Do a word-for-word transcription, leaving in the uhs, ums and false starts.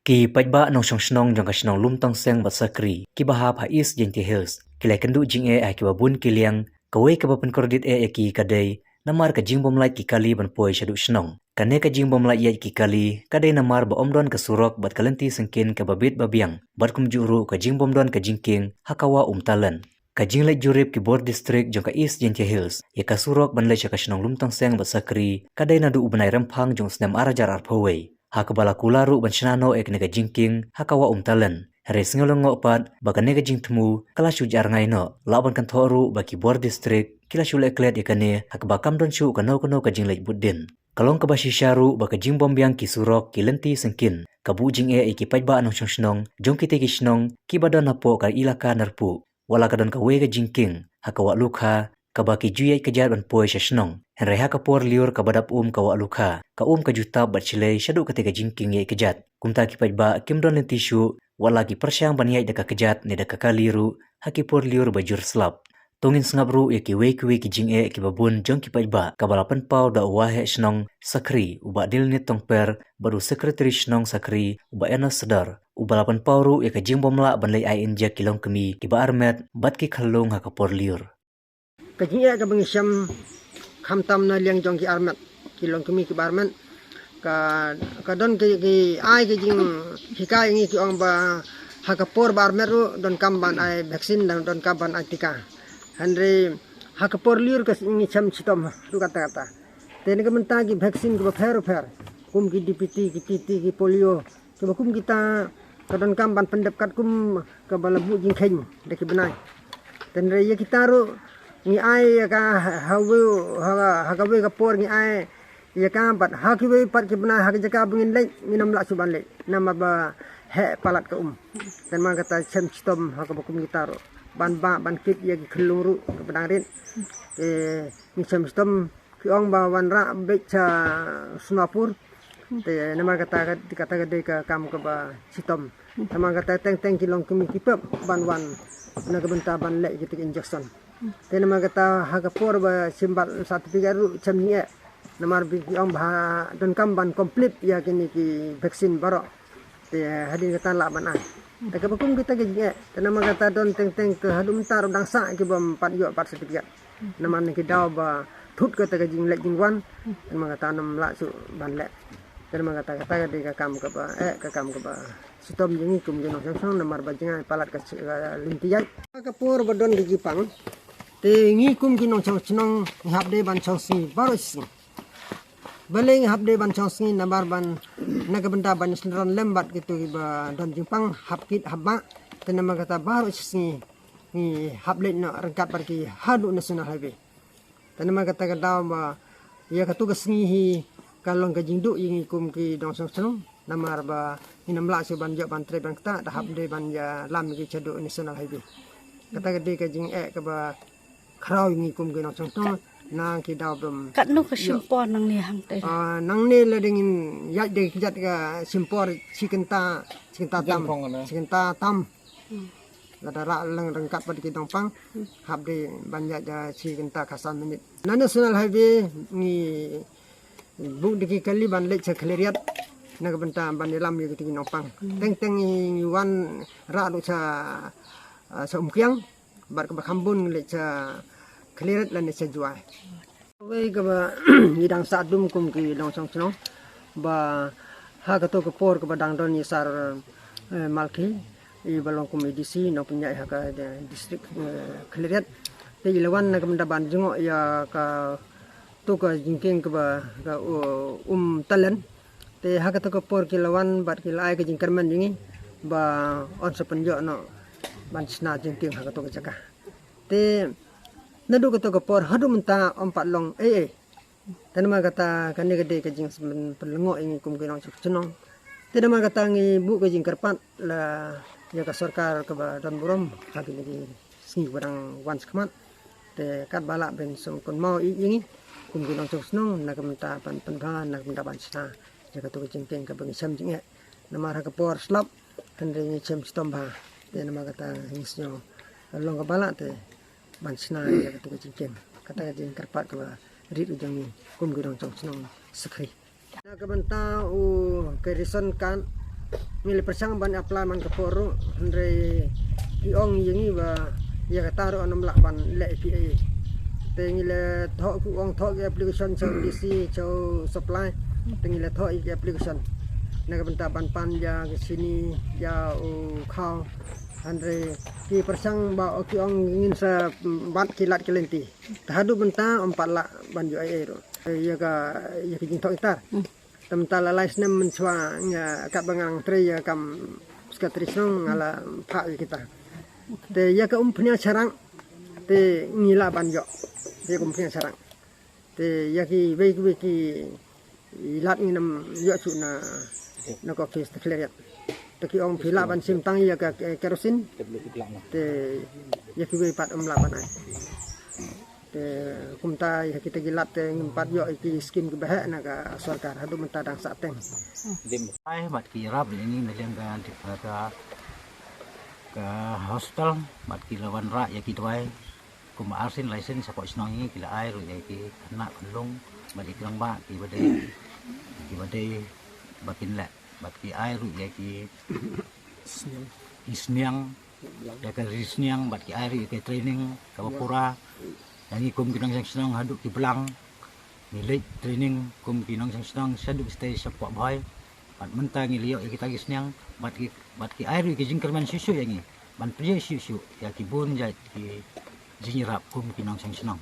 Ki paidbah nongshong shnong jong ka shnong Lumtongseng bad Sakri, kiba hap ha East Jaintia Hills, ki la ïakynduh jingeh ha kiba bun ki liang. Kawei kaba pynkordit eh ïa ki ka dei namar ka jingbym lait ki kali ban poi shaduh shnong. Kane ka jingbym lait ïaid ki kali ka dei namar ba ym don ka surok bad ka lynti syngkien kaba bit ba biang, bad kumjuh ruh ka jingbym don ka jingkieng ha ka wah Umtalen. Ka jingleit jurip ki bor distrik jong ka East Jaintia Hills ïa ka surok ban leit sha ka shnong Lumtongseng bad Sakri ka dei naduh u bnai Rymphang jong u snem ar hajar arphew wei, ha kaba la kular ruh ban shna noh ïa kane ka jingkieng ha ka wah Umtalen. Hynrei sngewlyngngoh pat ba kane ka jingthmu ka la shu jar ngai noh, lah ban kynthoh ruh ba ki bor distrik ki la shu leh klet ïa kane, ha kaba kam don shuh kano kano ka jingleit bud dien. Ka long kaba shisha ruh ba ka jingbym biang ki surok, ki lynti syngkien, ka buh jingeh ïa ki paidbah nongshong shnong jong kitei ki shnong kiba don hapoh ka ilaka Narpuh. Wat la ka don kawei ka jingkieng ha ka wah Lukha, kaba ki ju ïaid kjat ban poi sha shnong, hynrei ha ka por lyiur kaba dap um ka wah Lukha, ka um ka ju tap bad shlei shaduh katei ka jingkieng ïaid kjat. Kumta ki paidbah kim don lynti shuh, wat la ki pyrshang ban ïaid da ka kjat ne da ka kali ruh ha ki por lyiur ba jur slap. To ngin sngap ruh ïa kiwei kiwei ki jingeh kiba bun jong ki paidbah, kaba la pynpaw da u waheh shnong Sakri, u Bah Dilnit Tongper, bad u sekretari shnong Sakri, u Bah Enos Sdar, uba la pynpaw ruh ïa ka jingbym lah ban leit ai injek ki longkmie kiba armet bad ki khyllung ha ka por lyiur. Ka jingeh kaba ngi shem khamtam na liang jong ki armet, ki longkmie kiba armet, ka, ka don ki, ki ai ki jinghikai ïa ngi, ki ong ba ha ka por ba armet ruh donkam ban ai vaccine, don, donkam ban ai tika. Hynrei ha ka por lyiur ka ngi shem shitom ruh katta katta. Te na ka bynta ki vaccine kiba pher pher, kum ki D P T, ki T T, ki polio, kiba kum kita ka donkam ban pyndep katkum kaba la buh jingkheiñ da ki bnai. Te hynrei ïa kita ruh ngi ai ïa ka ha, ha, ha, ha kawei ka por ngi ai ïa ka, bad ha kiwei pat ki bnai ha ka jaka ba ngin leit ngin ym lah shuh ban leit namar ba heh palat ka um. Te namar kata shem shitom ha kaba kum kita ruh ban bah ban kit ïa ki khyllung ruh kaba dang rit. Te ngi shem shitom, ki ong ba wanrah beit sha Sonapur. Te namar kata ka, kata ka dei ka kam kaba shitom. Namar kata teng teng ki longkmie ki pep ban wan na ka bynta ban leh kita ki injection. Te namar kata ha ka por ba shim bad certificate ruh shem jingeh, namar ba ki ong ba donkam ban complete ïa kine ki vaccine baroh. Te hadien kata lah ban ai. Te kaba kum kita ki jingeh, te namar kata don teng teng, te haduh mynta ruh dang sah kibym pat ïoh pat certificate. Namar na ki daw ba thut kata ka jingleit jingwan, te namar kata ym lah shuh ban leh. Te namar kata, kata ka dei ka kam kaba, eh, ka kam kaba shitom ïa ngi kum ki nongshong shnong namar ba jngai palat ka shi-, ka lynti ïaid. Ka por ba don ka jingpang, te ngi kum ki nongshong shnong ngi hap dei ban shong sngi baroh shisngi. Balei ngi hap dei ban shong sngi? Namar ban, na ka bynta ban synran lem bad kito kiba don jingpang hap kit hap bah. Te namar kata baroh shisngi ngi hap leit noh ryngkat bad ki haduh National Highway. Te namar kata ka daw ba ïa katu ka sngi hi ka long ka jingduh ïa ngi kum ki nongshong shnong. Namar ba ngin ym lah shuh ban ïoh ban trei ban ktah, da hap dei ban ïalam ïa ki shaduh National Highway. Kata ka dei ka jingeh kaba khraw ïa ngi kum ki nongshong shnong na ki daw bym. Katno ka shim por nangne hangtei? Ah, nangne lada ngin ïaid da ka kjat ka shim por shi kynta, shi kynta tam, shi kynta tam. Lada rah lang ryngkat bad ki nongpang, hap dei ban ïaid da shi kynta khatsan minit. Na National Highway ngi buh da ki kali ban leit sha Khliehriat na ka bynta ban ïalam ïa kito ki nongpang. Teng teng ngi wan rah ruh sha, ah, sha Umkiang, bad kaba kham bun ngi leit sha Khliehriat lane sha Jowai. Kawei kaba ngi dang sah dum kum ki nongshong shnong ba ha kato ka por kaba dang don i Sar, eh, Malki, iba long kum i D C nongpynïaid ha ka, eh, district, eh, Khliehriat. Te i la wan na ka bynta ban jngoh ïa kato ka jingkieng kaba ka, uh, Umtalen. Te ha kato ka por ki la wan bad ki la ai ka jingkyrmen ïa ngi ba yn sa pynïoh noh ban shna jingkieng ha kato ka jaka. Te naduh kato ka por haduh mynta ym pat long ei ei. Te namar kata kane ka dei ka jingpynlyngngoh ïa ngi kum ki nongshong shnong. Te namar kata ngi buh ka jingkyrpad la ïa ka sorkar kaba don burom ha kine ki sngi kaba dang wan shakhmat. Te katba lah ban sngewkynmaw ïa ngi kum ki nongshong shnong na ka bynta ban pynbha, na ka bynta ban shna ïa kato ka jingkieng kaba ngi shem jingeh. Namar ha ka por slap hynrei ngi shem shitom bha. Te namar kata ngi sngew long kaba lah te ban shna ïa kata ka jingkieng. Kata ka jingkyrpad kaba rit u jong ngi kum ki nongshong shnong Sakri. Na ka bynta u ka ration card Ngi la pyrshang ban apply man ka por ruh, hynrei ki ong ïa ngi ba ïa kata ruh ym lah ban leh ïa ki ei. Te ngi la thoh, ki ong thoh ki application sha u D C, sha u supply. Te ngi la thoh ïa ki application na ka bynta ban pan ïa ki sini, ïa u khaw. Hynrei ki pyrshang ba, o, ki ong ngin sa bat ki lad ki lynti. Te haduh mynta ym pat lah ban ïoh ei ei ruh ïa ka, ïa ki jingthoh itar. Te mynta la lai snem mynshuwa nga, katba nga dang trei ïa ka kam secretary shnong, nga la phah ïa kita. Te ïa ka umphniang sharak te ngi lah ban ïoh, ïa ka umphniang sharak. Te ïa kiwei kiwei ki lad ngin ym ïoh shuh na, na ka office secretariat. Te ki ong phi lah ban shim tang ïa ka, eh, kerosene. Te ïa kiwei pat ym lah ban ai. Te kumta ïa kita ki lad te ngim pat ïoh ïa ki skim kiba heh na ka sorkar, haduh mynta dang sah teng. Ai, bad ki ïarap ïa ngi na liang ka, ka, ka hospital, bad ki la wanrah ïa ki dawai. Kumba arsien laisien shapoh shnong ïa ngi, ki la ai ruh ïa ki khynnah khunlung bad ïa ki rangbah kiba dei, kiba dei ba kin leh, bad ki ai ruh ïa ki, ki sniang, ïa ka ri sniang, bad ki ai ruh ïa ka training kaba pura. Ïa ngi kum ki nongshong shnong haduh ki blang ngi leit training kum ki nongshong shnong shaduh shatei shapoh Bhoi. Bad mynta ngi la ïoh ïa kita ki sniang, bad ki, bad ki ai ruh ïa ki jingkyrmen shuh shuh ïa ngi ban pynïaid shuh shuh ïa ki bun jait ki jingïarap kum ki nongshong shnong.